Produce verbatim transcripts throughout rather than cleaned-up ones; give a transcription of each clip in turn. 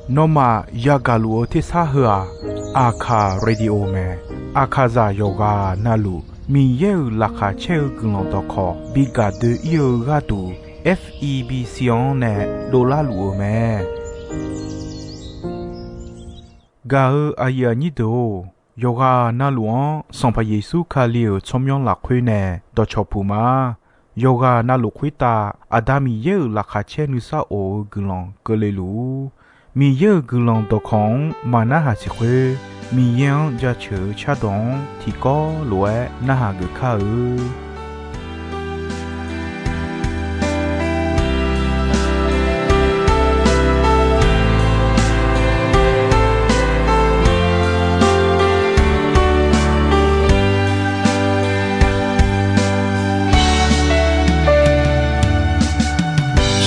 Nawmaf yagaq luf-eu tersar heu-aq, Aqkaq Radio mae. Aqkaqzaq yawqghaq navluf Miqyaer-euq laqkhaq caer-eu guiqlanq dawqkawq bi gaq doe-ir-eu gharduq, F E B C-anr nae dovlar luf-eu mae. Gaq-eu aqyuif aqnyir deuq-or, yawqghaq navluf-anr Sanqpaq Yeqsur Kali-euq tsawrmyanr lafkhoer nae dawqcawq puq ma. Yawqghaq navluf khoertav Aqda Miqyaer-euq laqkhaq caer nuisar of-eu guiqlanq keuvle luf-ur. Miqyaer-euq guiqlanq dawqkawq-anr maqnarhaq siq khoer, Miqyaer-anr jaceuq-eu cardawq-anr tiqkawv lof-aer narhaq geuf kar-eu.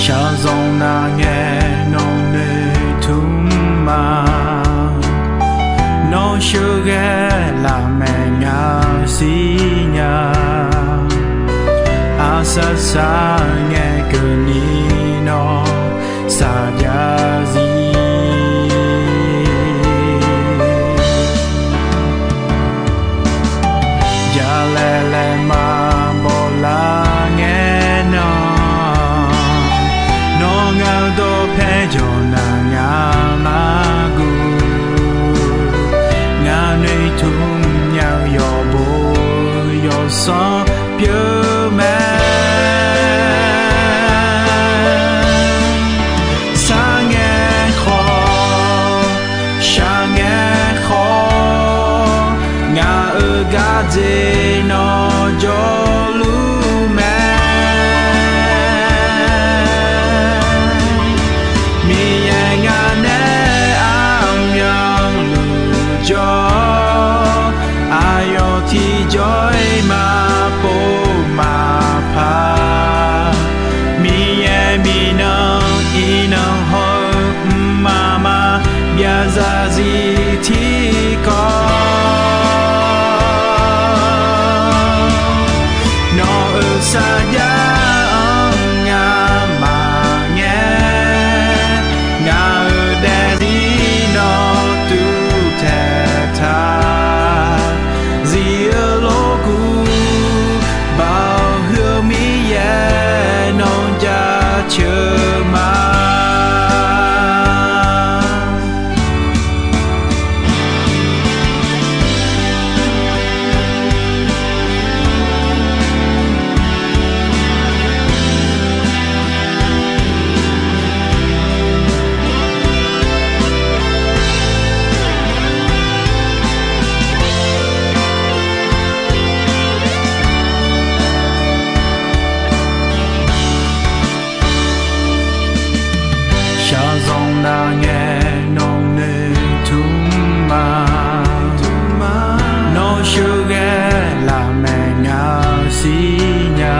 Shaqzanq nar ngae nawq noeqtmq ma. Nawr sheuqghae lafmaeq ngaq siqnya. Aqsar sar ngae keuvni nawr saqjav zir. Jalaeq laeqma bawlar ngae nan, nawr ngaq-eu dawqpae jawq nar ngamaf guv. Ngaq noeqtmq nya-eu yawqbo yawsanr pyeuf mae. Sar ngae khawf, shaq ngae khawf, ngaq-euq gardzer nawr jawrluf mae. Miqyaer ngaq nae aqmyanluf jawr, aqyawf tiqjawr-iq maqpov maqpar. Miqyaer miqnan iqnan haw-eu mqmaq maqbyav zarzir tiqkawv. Nawq-euq sarjax-anr ngamaf ngae, ngaq-euq daefzir nawr tuvtaeq taq. Zif-eu lorkuv baoq huiq-eu Miqyaer nawr jaceuq ma. Shaqzanq nar ngae nawq noeqtmq ma. Nawr sheuqghae lafmaeq ngaq siqnya.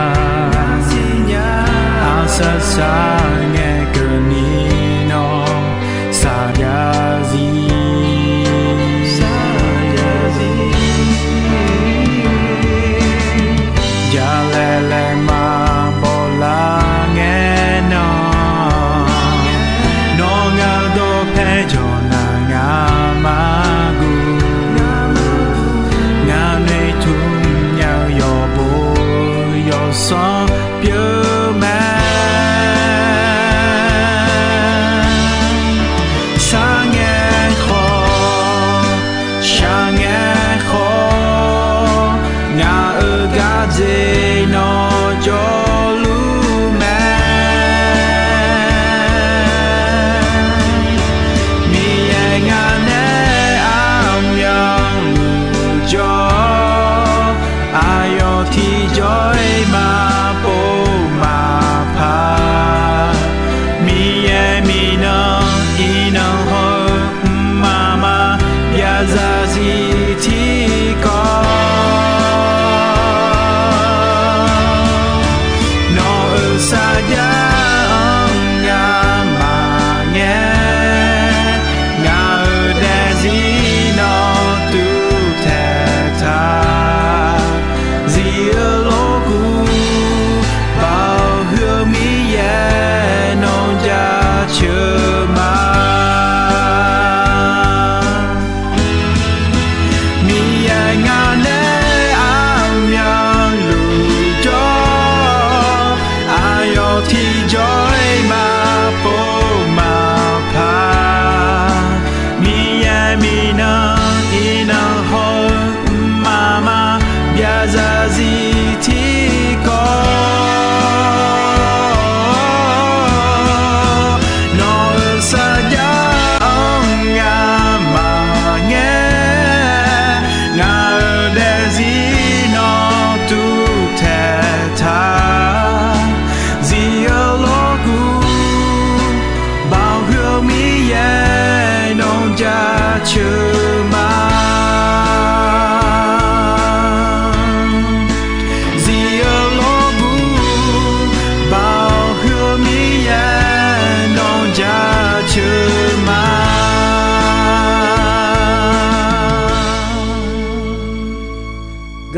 Aqsar sar ngae keuvni nawr saqjav zir. Jalaeq laeqma bawlar ngae nan, nawr ngaq-eu dawqpae jawq nar ngamaf guv. Ngaq noeqtmq nya-eu yawqbo yawsanr pyeuf mae.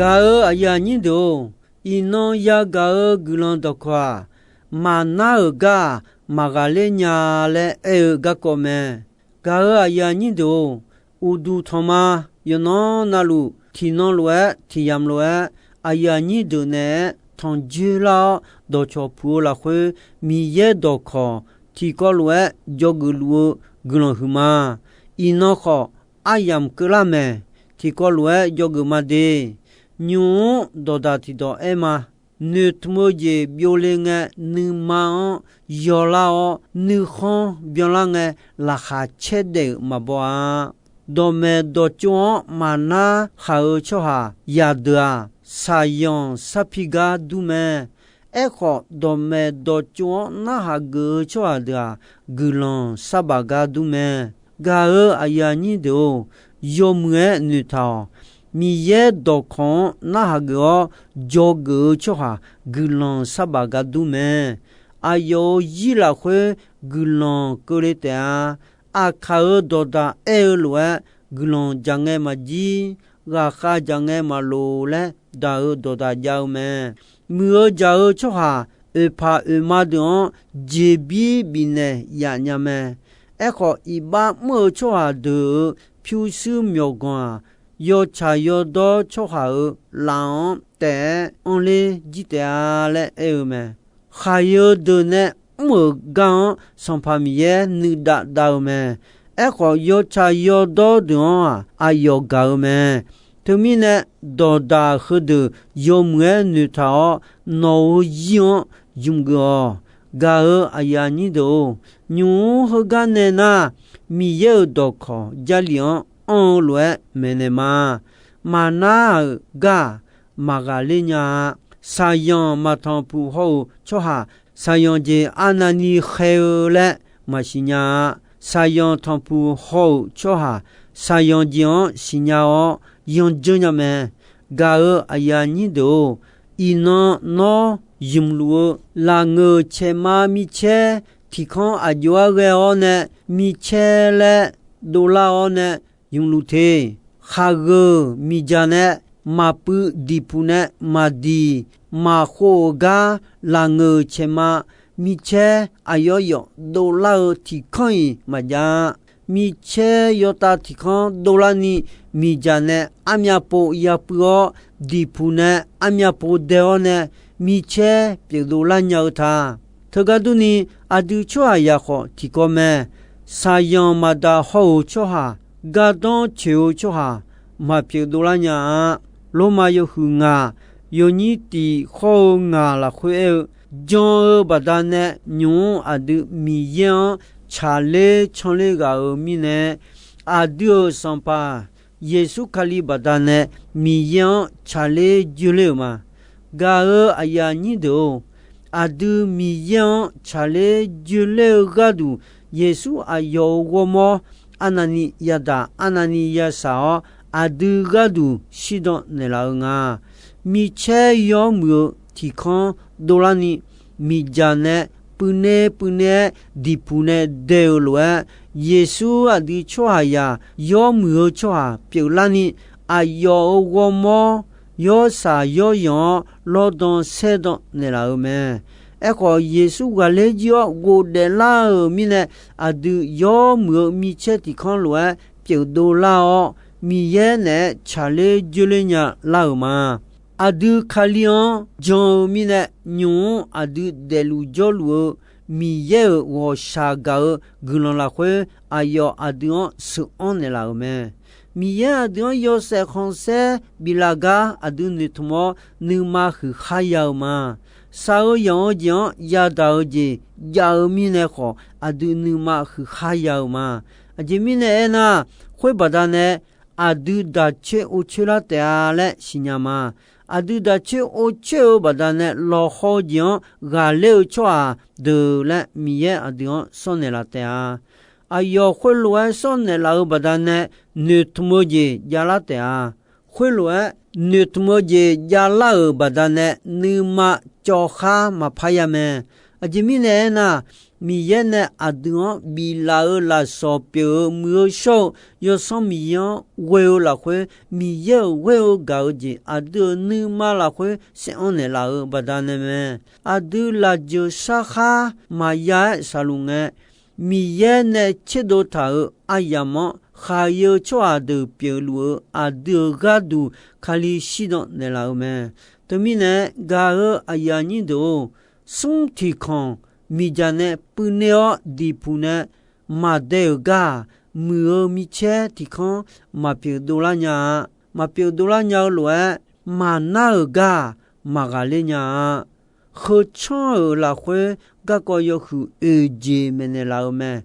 Gaq-euq aqyuif aqnyir deuq-or, iqnan yagaq-eu guiqlanq dawqkawq-aq, maqnar-euq gar-aq, maqghaqler nya laer aer-eu garkawv mae. Gaq-euq aqyuif aqnyir deuq-or, uqduq tanqma yawqnan navluf tiqnan lof-aer tiqyamq lof-aer aqyuif aqnyir deuq naeq-aer tanqjoer lar-awr dawqcawq puq-eu lafkhoer, Miqyaer dawqkawq tiqkawv lof-aer dzawgeuf luf-eu guiqlanq huiqma. Iqnan khawf, aryamq keuvlar maeq, tiqkawv lof-aer dzawgeuf ma de. Nymq-mr dawqdaq tiqdawq aer ma. Noeqtmq-eu jeq byovle ngae, nuima-anr yawlar-awr nuikhanr byanlar ngae, laqkhaq caerdaef-euq maqbaw-a. Dawqmaeq dawqtsov-anr maqnar khaq-eu tsawrhaq yaqdeuq-aq, shaqyanq sarpi gar dur mae. Aerkhawf, dawqmaeq dawqtsov-anr narhaq geuf-eu tsawrhaq deuq-aq, guiqlanq sarbaf gar dur mae. Gaq-euq aqyuif aqnyir deuq-or, yawmuiq-aer noeqtaq-awq. Miqyaer dawqkawq-anr narhaq geuf-awr dzawgeuf-eu tsawrhaq guiqlanq sarbaf gar dur mae. Aqyawf-euq zir lafkhoer guiqlanq keuvle taef-a. Aqkaq-euq dawqdaq aer-eu lof-aer, guiqlanq dzaq ngae maqjir, ghaqkhav dzaq ngae maqloq laer daq-euq dawqdaq jav-eu mae. Muiq-eu dzaq-eu tsawrhaq oeqpaq oeqma deuq-anr jeqbir bifnaeq yaf nya mae. Aerkhawf, iqbax mr-eu tsawrhaq deuq-euq pyurshuir myawqganq-aq, yawtsaq yawdawr tsawrhaq-euq laf-anr taef-aer anrler jir taef-a laer aer-eu mae. Khaqyeu deuq nae mr-euq gar-anr Sanqpaq Miqyaer nuidav dav-eu mae. Aerkhawf, yawtsaq yawdawr deuq-anr-aq, aqyawf gaq-eu mae. Teumirnae, dawqdaq heudeuq yawmuiq-aer noeqtaq-awr, nawq-euq zir-anr ymqgeuf-awq. Gaq-euq aqyuif aqnyir deuq-or, nymq-mr heugar nae nar, Miqyaer-euq dawqkawq Jarlif-anr anr-eu lof-aer maeqnaeq ma. Maqnar-euq gar-aq, maqghaqler nya-a. Shaqzanq maqtanqpuq haw-euq tsawrhaq, shaqzanq jeq arnavni khaer-eu laer maqsiq nya-a. Shaqzanq tanqpuq haw-euq tsawrhaq, shaqzanq jeq-anr siqnya-awr yandzeur nya mae. Gaq-euq aqyuif aqnyir deuq-or, iqnan nawr ymqluf-eu lafngeuq caeqma micaer tiqkanr aqjox-aer ghae-awr nae, micaer laer dovlar-awr nae ymqluf te. Khaqgheuq miqdzaq nae maqpuiv, diqpuq nae maqdiq, maqkhov-euq gar lafngeuq caeqma micaer aqyawf yawf dovlar-eu tiqkanr-iq maqjav-a. Micaer yawtav tiqkanr dovlarni, miqdzaq nae armyav pov yapuiv-awr, diqpuq nae armyav pov dae-awr nae, micaer pyeufdov lar nya-eu ta. Teugar durni, aqdui tsawrhaqzaq khawf tiqkawv mae. Shaqzanq maqdaq haw-euq tsawrhaq, gardanr coeq-eu tsawrhaq, maqpyeuf dovlar nya-a. Lormav yawhuiq ngaq, yawnyir tiq khawr-eu ngaq lafkhoer aer-eu, jan-eu baqdanae nymq-mr aqdui Miqyaer-anr tsaqler canler ghaq-euq mirnae, aqdui-euq Sanqpaq Yeqsur Kali baqdanae Miqyaer-anr tsaqler joerler-euq ma. Gaq-euq aqyuif aqnyir deuq-or, aqdui Miqyaer-anr tsaqler joerler-eu gharduq, Yeqsur aqyawf-euq ghawrmawr arnavni yadaq, arnavni yashaq-awr, aqdui gharduq shirdan naeqlaf-eu nga. Micaer yawr muiq-eu tiqkanr dovlarni, miqdzaq nae puivner puivner-aer diqpuq nae dae-eu lof-aer, Yeqsur aqdui tsawrhaqzaq yawr muiq-eu tsawrhaq pyeuflarni, aqyawf-euq ghawrmawr yawrsaq yawryanq-awr lawrdan saerdan naeqlaf-eu mae. Aerkhawf, Yeqsur ghaqler jir-awr ghofdaef lar-euq mirnae, aqdui yawr muiq-eu micaer tiqkanr lof-aer pyeufdov lar-awr, Miqyaer naeq-aer tsaqler joerler nya lar-euq ma. Aqdui Kali-anr jan-eu mirnae, nymq-mr aqdui daefluf jawrluf-eu Miqyaer-euq ghawqshaq gaq-eu guiqlanq lafkhoer, aqyawf aqdui-anr sheuqanr naeqlaf-euq mae. Miqyaer aqdui-anr yawshaef khanqsaer biflaf gar aqdui noeqtmq-awr, nuima huiqkhar ya-eu ma. Shaq-eu yanq-eu jeq-anr yadaq-eu jeq jav-eu mirnae khawf, aqdui nuima huiqkhar ya-euq ma. Aqjeq mirnae aernar, khoer baqdanae aqdui daq coer or coer lar taef-a laer siqnya ma. Aqdui daq coer or coer-eu baqdanae lawqhaw-eu jeq-anr ghaqler-eu tsawrhaq deuq laer Miqyaer aqdui-anr sawr naeqlaf taef-a. Aqyawf khoerlof-aer sawr naeqlaf-eu baqdanae noeqtmq-eu jeq javlar taef-a. Khoerlof-aer noeqtmq-eu jeq javlar-euq baqdanae nuima cawv khar maqpar ya mae. Aqjeq mirnae aernar, Miqyaer nae aqdui-anr biflaf-euq lafsawq pyeuf-eu muiq-eu shawr-eu Yawsanr Miqyaer-anr ghoe-eu lafkhoer, Miqyaer-euq ghoer-eu gaq-eu jeq aqdui-euq nuima lafkhoer saef-anr naeqlaf-euq baqdanae mae. Aqdui lafjeuq sarkhar maqya-aer shaqluf ngae, Miqyaer nae tserdov taq-euq aryamq-anr khaqyae-eu tsawrhaq deuq pyeufluf-eu aqdui-euq gharduq Kali shirdan naeqlaf-eu mae. Teumirnae, gaq-eu aqyuif aqnyir deuq-or, smr tiq kanq miqdzaq nae puivner-awr diqpuq nae maqdae-euq gar-aq, muiq-eu micaer tiq kanr maqpyeuf dovlar nya-a. Maqpyeuf dovlar nya-eu lof-aer, maqnar-euq gar-aq, maqghaqler nya-a. Heu tsanr-euq lafkhoer garkawv yawhuiq oeq jeq maeqnaeq laf-eu mae.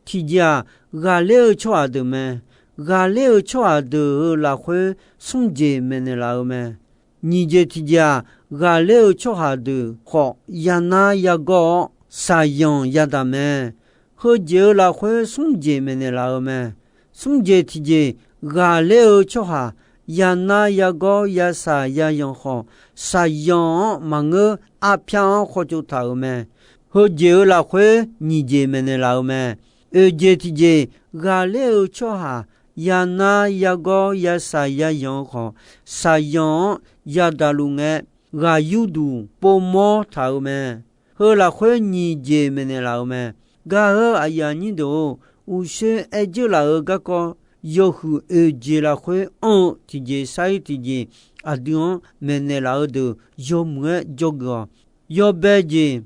Tiqjeq-aq, ghaqler-eu tsawrhaq deuq mae. Ghaqler-eu tsawrhaq deuq-euq lafkhoer smr jeq maeqnaeq laf-eu mae. Nyiq jeq tiqjeq-aq, ghaqler-eu tsawrhaq deuq khawf, yanar yagawr-awr, shaqyanq yadaq mae. Heujeq-euq lafkhoer smr jeq maeqnaeq laf-eu mae. Smr jeq tiqjeq, ghaqler-eu tsawrhaq yanar yagawr yashaq yayanq khawf, shaqyanq-anr maqngeur, arpyar-anr khawtsov taq-euq mae. Heujeq-euq lafkhoer nyiq jeq maeqnaeq laf-eu mae. Oeq jeq tiqjeq, ghaqler-eu tsawrhaq yanar yagawr yashaq yayanq-eu khawf, shaqyanq-anr yadaq luf ngae, ghaq yurduq povmawr taq-euq mae. Heu lafkhoer nyiq jeq maeqnaeq laf-eu mae. Gaq-eu aqyuif aqnyir deuq-or, uqshoe aer dzeur laf-euq garkawv yawhuiq oeq jeq lafkhoer anr-eu tiqjeq sar-ir tiqjeq aqdui-anr maeqnaeq laf-eu deuq yawmuiq-aer dzawgeuf-awq. Yawbae jeq,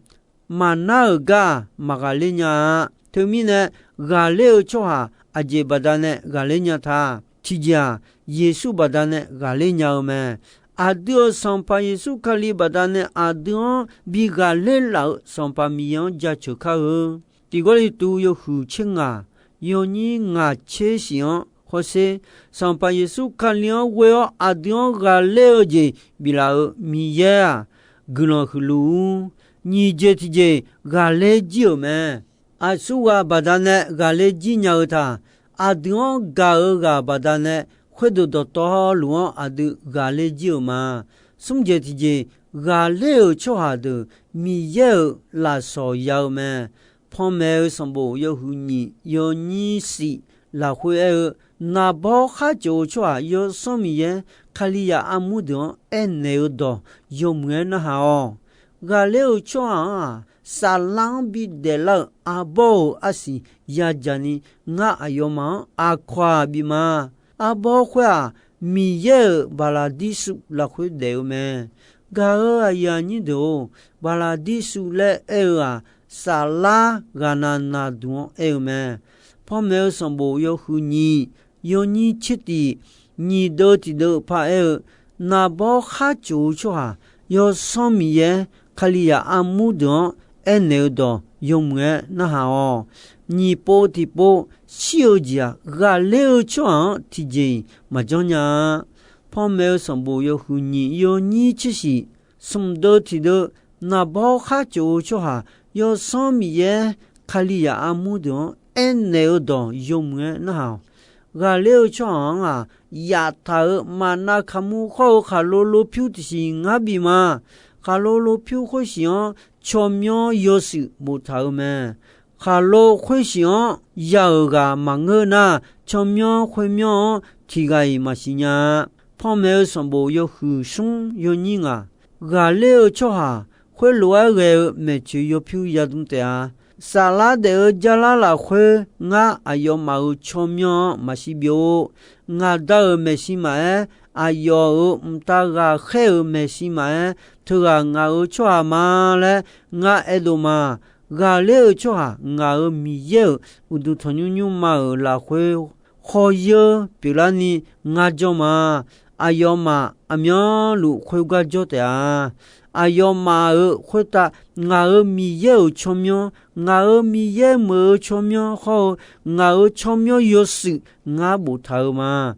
maqnar-euq gar-aq, maqghaqler nya-a. Teumirnae, ghaqler-eu tsawrhaq aqjeq baqdanae ghaqler nya ta. Tiqjeq-aq, Yeqsur baqdanae ghaqler nya-eu mae. Aqdui-euq Sanqpaq Yeqsur Kali baqdanae aqdui-anr bi ghaqler laf-euq Sanqpaq Miqyaer-anr jaceuq kar-eu. Tiq Gawrliqtu yawhuiq tser ngaq, yawnyir ngaq tser shif-anr hawsher, Sanqpaq Yeqsur Kali-anr ghoe-awr aqdui-anr ghaqler-eu jeq biflaf-euq Miqyaer-aq, guiqlanq huiqluf-ur. Nyiq jeq tiqjeq ghaqler jir-euq mae. Aqsurghaq baqdanae ghaqler jir nya-eu ta. Aqdui-anr gaq-eu ghaq baqdanae khoerdeuq dawqtawvluf-anr aqdui ghaqler jir-euq ma. Smr jeq tiqjeq, ghaqler-euq tsawrhaq deuq Miqyaer-euq lafsawq ya-eu mae. Panmaeq-eu sanqbof yawhuiq nyiq yawnyir shif lafkhoer aer-eu, naqbawr khar cof-eu tsawrhaq Yawsanr Miqyaer Kalizaq armur deuq-anr aernaeq-eu dawq yawmuiq-aer narhaq-awq. Ghaqler-eu tsawrhaq-anr-aq, saflar-anr bidaef lar-euq arbawr-euq arsiq yadzaq ni, ngar aqyawfmaf-anr aqkawq-aq bif ma. Arbawr khoer-aq, Miqyaer-euq baqlaqdirsuv lafkhoer daef-eu mae. Gaq-eu aqyuif aqnyir deuq-or, baqlaqdirsuv laer aer-eu-aq, saflar ghaqnaq naqduq-anr aer-eu mae. Panmaeq-eu sanqbof yawhuiq nyiq yawnyir tser tiq nyiq deuv tiq deuv paq aer-eu, naqbawr khar cof-eu tsawrhaq Yawsanr Miqyaer Kalizaq armur deuq-anr aernaeq-eu dawq yawmuiq-aer narhaq-awq. Nyiq pov tiqpov shir-eu jeq-aq, ghaqler-eu tsawrhaq-anr tiqjeq-iq maqjanr nya-a. Panmaeq-eu sanqbof yawhuiq nyiq yawnyir tser shif, smq deuv tiq deuv, naqbawr khar cof-eu tsawrhaq Yawsanr Miqyaer Kalizaq armur deuq-anr aernaeq-eu dawq yawmuiq-aer narhaq-awq. Ghaqler-eu tsawrhaq-anr-aq, yaftaq-euq maqnav kaqmur khawr-eu khaqlo lopyur tiqsiq ngar bif ma. Khaqlo lopyur khoersiq-anr tsawrmyanr yawshuif boftaq-euq mae. Khaqlo khoersiq-anr ya-euq ghaq maqngeur nar, tsawrmyanr khoermyanr-anr tiqghaq-iq maqsiq nya-a. Panmaeq-eu sanqbof yawhuiq smr yawnyir ngaq, ghaqler-eu tsawrhaq khoerlof-aer ghae-eu maeqtsoeq yawpyur yadm taef-a. Saflar daef-eu jarlar lafkhoer ngar aqyawfmaf-euq tsawrmyanr-anr maqsiq byov-or. Ngaq Da-euq maeqshi maqaer, aqyawf-euq mqtav ghaqkhaer-euq maeqshi maqaer, teughaq ngaq-euq tsawrhaq ma laer ngar aerdov ma. Ghaqler-eu tsawrhaq ngaq-euq Miqyaer-euq uqduq tanqnymr nymrma-euq lafkhoer khawryeur pyeuflarni ngar jawr ma. Aqyawfmaf aqmyanluf khoergar jawr taef-a. Aqyawfmaf-euq khoertav ngaq-euq Miqyaer-euq tsawrmyanr, ngaq-euq Miqyaer meuq-eu tsawrmyanr hawr-eu ngaq-euq tsawrmyanr yawshuif ngar boftaq-eu ma.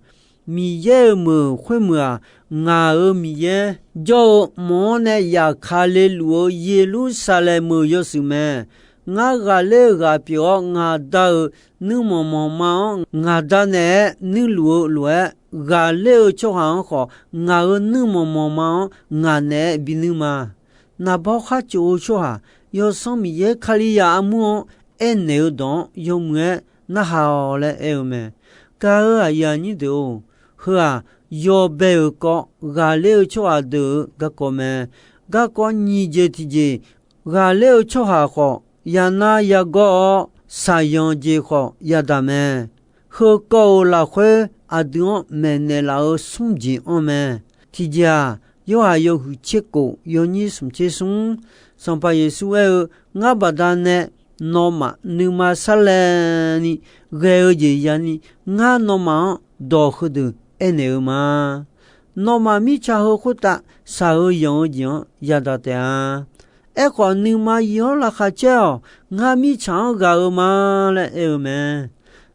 Miqyaer-euq meuq khoermeuq-aq, ngaq-euq Miqyaer jawr-eu mq-anr nae yaqkale luf-eu Yeqlursaqlaeq meuq yawshuif mae. Ngar ghaqler-eu ghaq pyeuf-awr, ngaq Da-euq nuirmanq manqma-anr ngaq Da naeq-aer nuirluf-eu lof-aer, ghaqler-eu tsawrhaq-anr khawf, ngaq-euq nuirmanq manqma-anr ngaq naeq-aer binuir ma. Naqbawr khar cof-eu tsawrhaq Yawsanr Miqyaer Kalizaq armur-anr aernaeq-eu dawq-anr yawmuiq-aer narhaq-awq laer aer-eu mae. Gaq-euq aqyuif aqnyir deuq-or, heu-aq, yawbae-euq kawv ghaqler-eu tsawrhaq deuq-euq garkawv mae. Garkawv nyiq jeq tiqjeq, ghaqler-eu tsawrhaq khawf, yanar yagawr-awr, shaqyanq jeq khawf yadaq mae. Heu kawv-euq lafkhoer aqdui-anr maeqnaeq laf-euq smr jeq anr mae. Tiqjeq-aq, Yorhaq yawhuiq tser kof yawnyir smq tser smr, Sanqpaq Yeqsur aer-eu, Ngar baqdanae nawmaf nuima sarlaevni ghae-eu jeq yani, ngar nawmaf-anr dawq heudeuq aernaeq-eu ma. Nawmaf mirtsaq heu khoertav shaq-eu yanq-eu jeq-anr yadaq taef-a. Aerkhawf, nuima yif-anr laqkhaq caer-awq. Ngar mirtsaq-anr ghaq-eu ma laer aer-eu mae.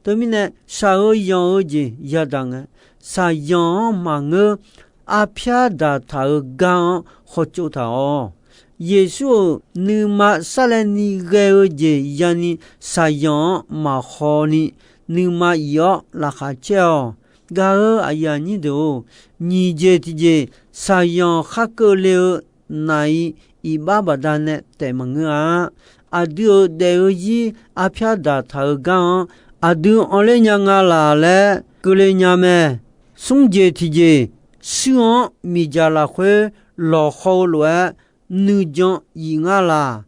Teumirnae, shaq-eu yanq-eu jeq yadaq ngae, shaqyanq-anr maqngeur, arpyar daqtaq-eu gar-anr hawtsov taq-awq. Yeqsur-euq nuima sarlaevni ghae-eu jeq yani shaqyanq-anr maqhaw ni, nuima yif-awr laqkhaq caer-awq. Gaq-euq aqyuif aqnyir deuq-or, nyiq jeq tiqjeq, shaqyanq khar keuvle-eu naq-iq iqbax baqdanae taef maqngeur-a. Aqdui-euq daef-eu zir arpyar daqtaq-eu gar-anr aqdui anrler nya nga laq laer keuvle nya mae. Smr jeq tiqjeq, shuir-anr miqdzaq lafkhoer lawqhaw-eu lof-aer nuijan yif ngar laq,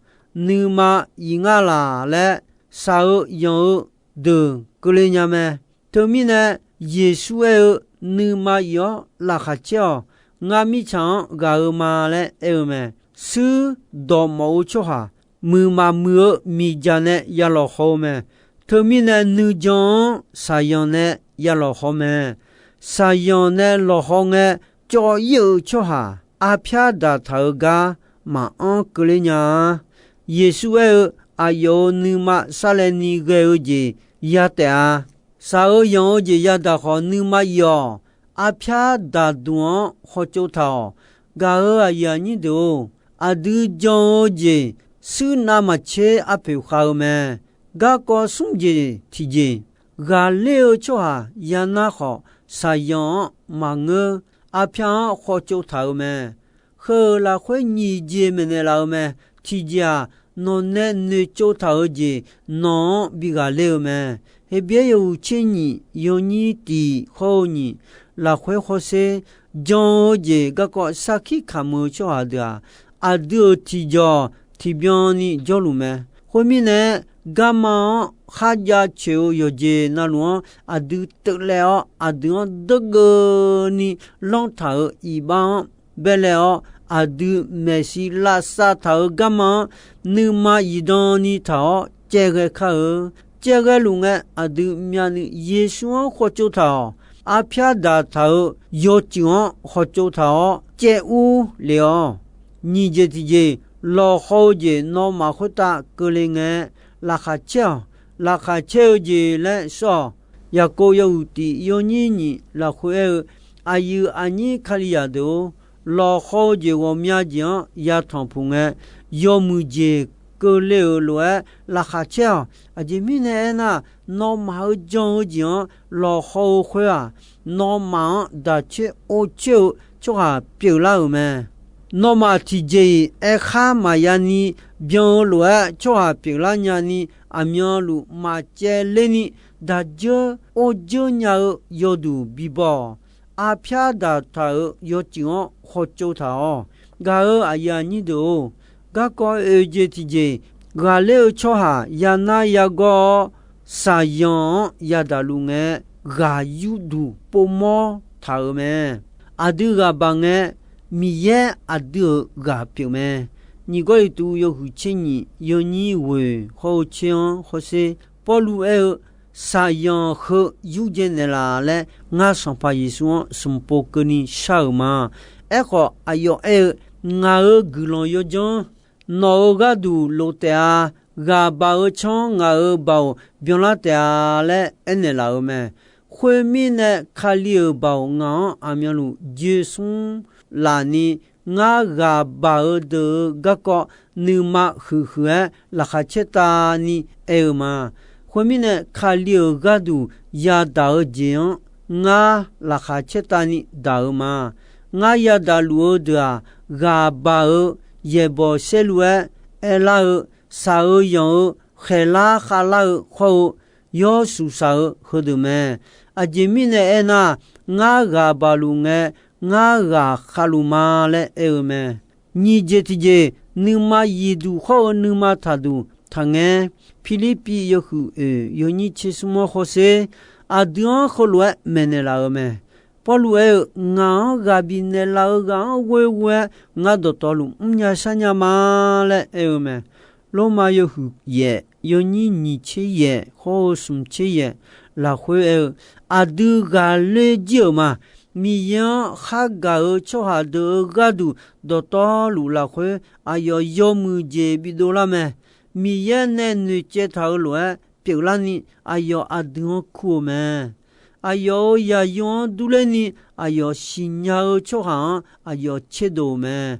nuima yif ngar laq laer shaq-eu yanq-eu deuq keuvle nya mae. Teumirnae, Yeqsur aer-eu, Nuima yif-awr laqkhaq caer-awq. Ngar mirtsaq-anr ghaq-eu ma laer aer-eu mae. Shuir dawqmawf-eu tsawrhaq muiqmaf muiq-eu miqdzaq nae ya lawqhaw-eu mae. Teumirnae, nuijan-anr shaqyanq nae ya lawqhaw mae. Shaqyanq nae lawqhaw ngae, cawv-ir-euq tsawrhaq arpyar daqtaq-eu gar maqanr keuvler nya-a. Yeqsur aer-eu, Aqyawf-euq nuima sarlaevni ghae-eu jeq ya taef-a. Shaq-eu yanq-eu jeq yadaq khawf nuima yif-awq. Arpyar daqduq-anr hawtsov taq-awq. Gaq-euq aqyuif aqnyir deuq-or, aqdui jan-eu jeq shuir navmaqtser arpoeq khav-eu mae. Garkawv smr jeq tiqjeq, ghaqler-eu tsawrhaq yanar khawf, shaqyanq-anr maqngeur, arpyar-anr hawtsov taq-eu mae. Heu-euq lafkhoer nyiq jeq maeqnaeq laf-eu mae. Tiqjeq-aq, nawq nae noeqtsov taq-eu jeq nawq-anr bi ghaqler-eu mae. Heqbyaer yawhuiq tser nyiq yawnyir tiq hawr-eu nyiq lafkhoer hawsher, jan-eu jeq garkawv sarkir kamq-eu tsawrhaq deuq-aq, aqdui-euq tiqjawq tiqbyan ni jawrluf mae. Khoermirnae, garma-anr kharjav coeq-eu yawqjeq navluf-anr aqdui teuvlaev-awr, aqdui-anr deugeuvni lanr taq-euq iqbax-anr baelaev-awr, aqdui maeqshi lavsav taq-euq garma-anr nuima zifdan ni taq-awr caevghae kar-eu. Caevghae luf ngae, aqdui myavnuiv Yeqsur-anr hawtsov taq-awq. Arpyar daqtaq-euq yawcuif-anr hawtsov taq-awr caev ur lef-awq. Nyiq jeq tiqjeq, lawqhaw-eu jeq nawmaf khoertav keuvle ngae, laqkhaq caer-awq. Laqkhaq caer-eu jeq laer sawr-awq. Yaqkov yawhuiq tiq yawnyir nyiq lafkhoer aer-eu, aqyuif aqnyir Kalizaq deuq-or, lawqhaw-eu jeq ghawqmya jeq-anr yatanq puq ngae, yawmuiq jeq keuvle-euq lof-aer laqkhaq caer-awq. Aqjeq mirnae aernar, nawmaf-euq jan-eu jeq-anr lawqhaw-eu khoer-aq, nawmaf-anr daq coer or coer-eu tsawrhaq pyeuflar-euq mae. Nawmaf tiqjeq-iq aerkhar maqya ni byan-eu lof-aer tsawrhaq pyeuflar nyani, aqmyanluf maqcaevler ni daq dzeur or dzeur nya-eu yawduq bibaw-awq. Arpyar daqtaq-euq yawcuif-anr hawtsov taq-awq. Gaq-euq aqyuif aqnyir deuq-or, garkawv oeq jeq tiqjeq, ghaqler-eu tsawrhaq yanar yagawr-awr, shaqzanq-anr yadaq luf ngae, ghaq yurduq povmawr taq-euq mae. Aqdui ghaq baq ngae, Miqyaer aqdui-euq ghaq pyeuf mae. Nyiq Gawrliqtu yawhuiq tser nyiq yawnyir ghoeq hawr-eu tser-anr hawsher, Pawrluv aer-eu, shaqzanq heu yurdzae naeqlaf laer ngar Sanqpaq Yeqsur-anr smq pov keuvni shar-euq ma. Aerkhawf, aqyawf aer-eu, ngaq-euq guiqlanq yawdzanr, nawq-euq gharduq lof taef-a. Ghaq baq-eu tsanr ngaq-euq baoq byanlar taef-a laer aernaeq laf-euq mae. Khoermirnae, Kali-euq baoq ngaq-anr aqmyanluf joersmr laf ni, ngar ghaq baq-eu deuq-euq garkawv nuima huiqhuiq-aer laqkhaq caertavni aer-eu ma. Khoermirnae, Kali-euq gharduq yadaq-eu jeq-anr ngar laqkhaq caertavni daq-euq ma. Ngar yadaq luf-eu deuq-aq, ghaq baq-eu yaeqbawq saerlu-aer aerlar-eu shaq-eu yanq-eu khaeqlar khavlar-eu hawr-eu yawshuif shaq-eu heudeuq mae. Aqjeq mirnae aernar, ngar ghaq baq luf ngae, ngar ghaq khavluf ma laer aer-eu mae. Nyiq jeq tiqjeq, nuima zifduq hawr-eu nuima taqduq taqngaer. Pirlirpiv yawhuiq oeq yawnyir tser smr-anr hawsher, aqdui-anr heulof-aer maeqnaeq laf-eu mae. Pawrluv aer-eu, Ngaq-anr ghaq bifnaeq laf-eu ghaq-anr ghoeghoe-aer ngar dawqtawvluf mrnya sharnya ma laer aer-eu mae. Lormav yawhuiq yaef yawnyir nyiq tser yaef hawr-eu smq tser yaef lafkhoer aer-eu, aqdui ghaqler jir-euq ma. Miqyaer-anr khargaq-eu tsawrhaq deuq-euq gharduq dawqtawvluf lafkhoer aqyawf yawmuiq jeq bidov lar mae. Miqyaer nae noeqcaev taq-eu lof-aer pyeuflarni aqyawf aqdui-anr kur-eu mae. Aqyawf-euq yaqyo-anr durlerni aqyawf siqnya-eu tsawrhaq-anr aqyawf tserdov-euq mae.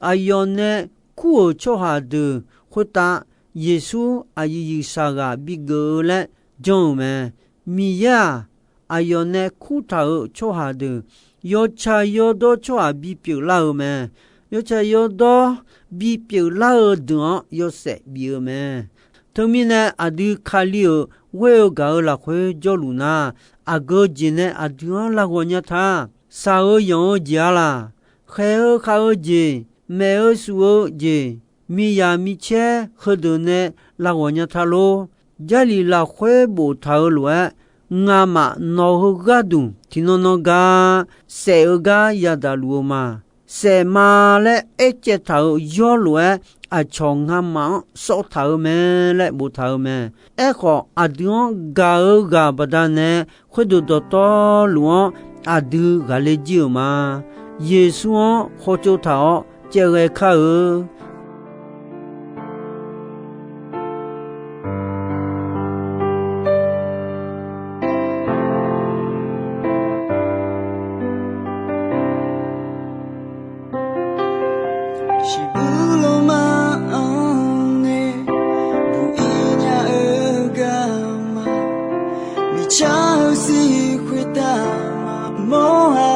Aqyawf nae kur-euq tsawrhaq deuq khoertav Yeqsur aqyuif yuifshaq ghaq bigeuf-eu laer janr-euq mae. Miqyaer-aq, aqyawf nae kurtaq-euq tsawrhaq deuq, yawtsaq yawdawr tsawrhaq bipyeuf lar-eu mae. Yawtsaq yawdawr bipyeuf lar-eu deuq-anr yawshaef bif-eu mae. Teumirnae aqdui Kali-euq ghoer-eu gaq-eu lafkhoer jawrluf nar, aqgeu jeq nae aqdui-anr larghawq nya ta. Shaq-eu yanq-eu jeq-a laq, khaeq-eu khav-eu jeq, maef-eu shuf-eu jeq, miqyaq micaer heudeuq nae larghawq nya ta lor. Jarlif lafkhoer boftaq-eu lof-aer, ngamaf nawq heu gharduq tiqnan nan gar saef-eu gar yadaq luf-eu ma. Saef ma laer aercaev taq-euq yawr lof-aer, aqcawq ngamaf-anr sawv taq-eu mae laer boftaq-eu mae. Aerkhawf, aqdui-anr gaq-eu ghaq baqdanae, khoerdeuq dawqtawvluf-anr aqdui ghaqler jir-euq ma. Yeqsur-anr khawtsov taq-awr caevghae kar-eu. Shiqbuq lawrma-anr nae buq-ir nya-eu garma, miqcar-eu sir khoertav maqmawr-a.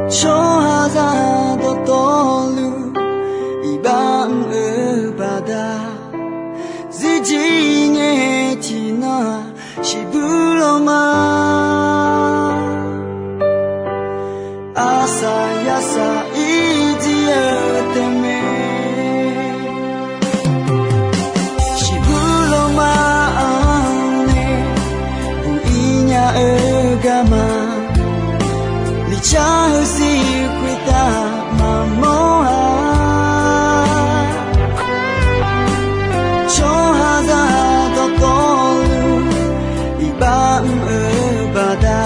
Tsawrhaqzaq dawqtawvluf iqbax mr-eu baqda, zirjir ngae tiqnan-aq shiqbuq lawrma. Arsaq yarsaq irjir-eu taef mae. Shiqbuq lawrma-anr nae buq-ir nya-eu garma, miqcar-eu sir khoertav maqmawr-a. Tsawrhaqzaq dawqtawvluf iqbax mr-eu baqda,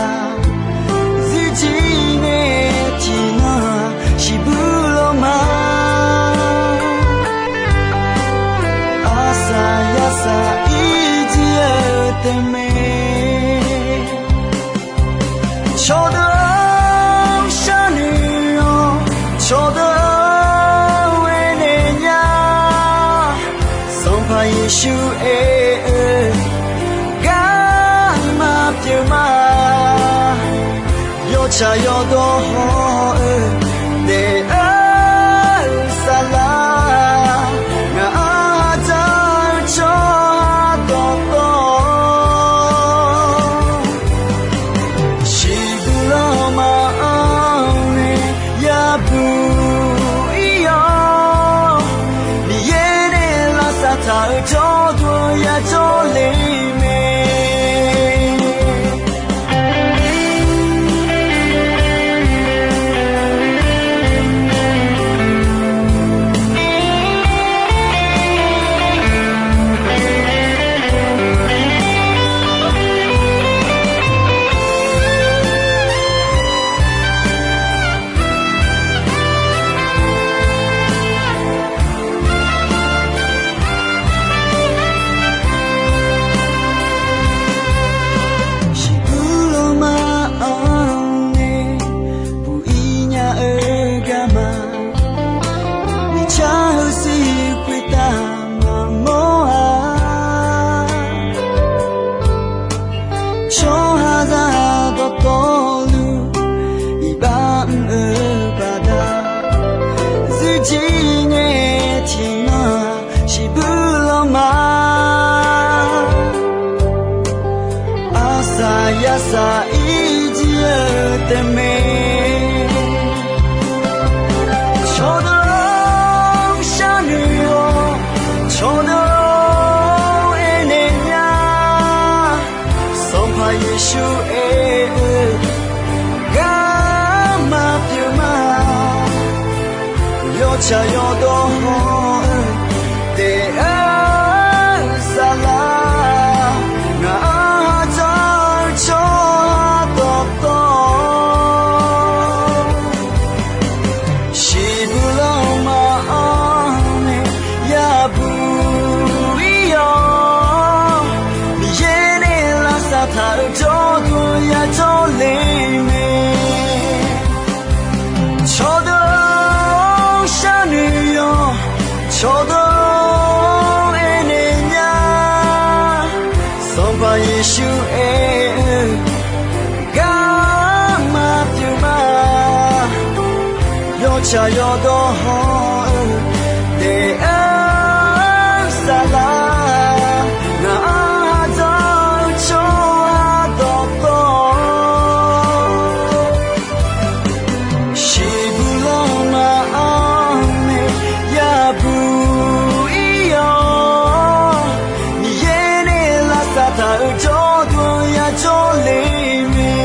zirjir ngae tiqnan-aq shiqbuq lawrma. Arsaq yarsaq irjir-eu taef mae. Cawqdeuq-anr sharnoeq-awr, cawqdeuq-anr aernaeq nya. Sanqpaq Yeqsur aer-eu garma pyeuf ma. Yawtsaq yawdawr hawr-eu daef-eu saflar, ngaq-anr dzaq-eu tsawrhaq dawqtawv, shiqbuq lawrma-anr nae yabuq ir-awr, Miqyaer nae lavsav taq-eu jawrduq-anr yajawr le mae. Iqbuir lanma, aqsaq yasaq ir jir-eu taef mae. Cawqdeuq-or, sharnoeq-awq, cawqdeuq-or, aernaeq nya. Sanqpaq Yeqsur aer-eu, garma pyeuf ma. Yawtsaq yawdawr hawr-eu taef-aer saflar, ngaq-anr ha dzawr-eu tsawrhaq dawqtawv shiqbuq lanma-anr nae yabuq ir-awq. Miqyaer nae lavsav taq-euq jawrduq yajawr le mae. Cawqdeuq-or, sharnoeq-awq, cawqdeuq-or, aernaeq nya. Sanqpaq Yeqsur aer-eu, garma pyeuf ma. Yawtsaq yawdawr hawr-eu taef-aer saflar, ngaq-anr ha dzawr-eu tsawrhaq dawqtawv shiqbuq lanma-anr nae yabuq ir-awq. Miqyaer nae lavsav taq-euq jawrduq yajawr le mae.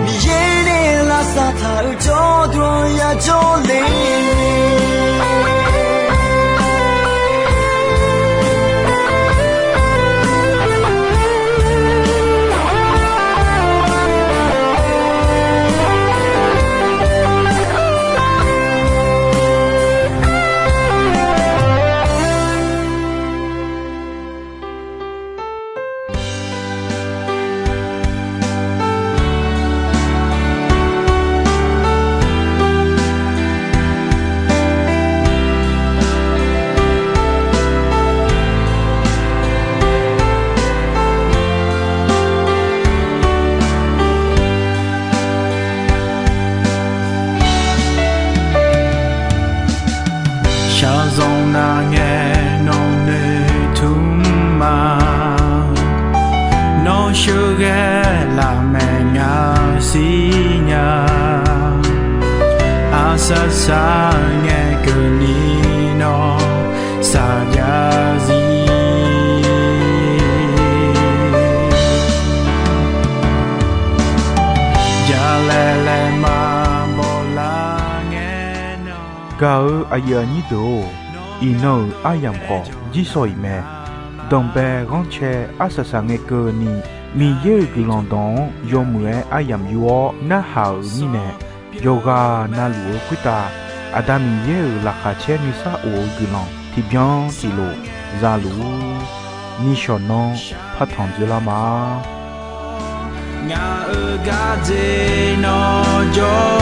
Miqyaer nae lavsav taq-euq jawrduq yajawr le mae. Shaqzanq nar ngae nawq noeqtmq ma. Nawr sheuqghae lafmaeq ngaq siqnya. Arsaq saq ngae keuvni nawr saqjav zir. Jalaeq laeqma bawlar ngae nawr. Gaq-eu aqyuif aqnyir deuq-or, iqnan-euq aryamq khawf jirsawq iq mae. Danqbae ghanrcae arsaq saq ngae keuvni, Miqyaer-euq guiqlanq dawq-anr yawmuiq-aer aryamq yur-awr narhaq-euq mirnae, yawqghaq navluf-eu khoertav Aqda Miqyaer-euq laqkhaq caer nuisar of-eu guiqlanq tiqbyan tiqlof za luf-ur. Nishawq nanr partanq dzoerlar ma. Ngaq-euq gardzer nawr jawr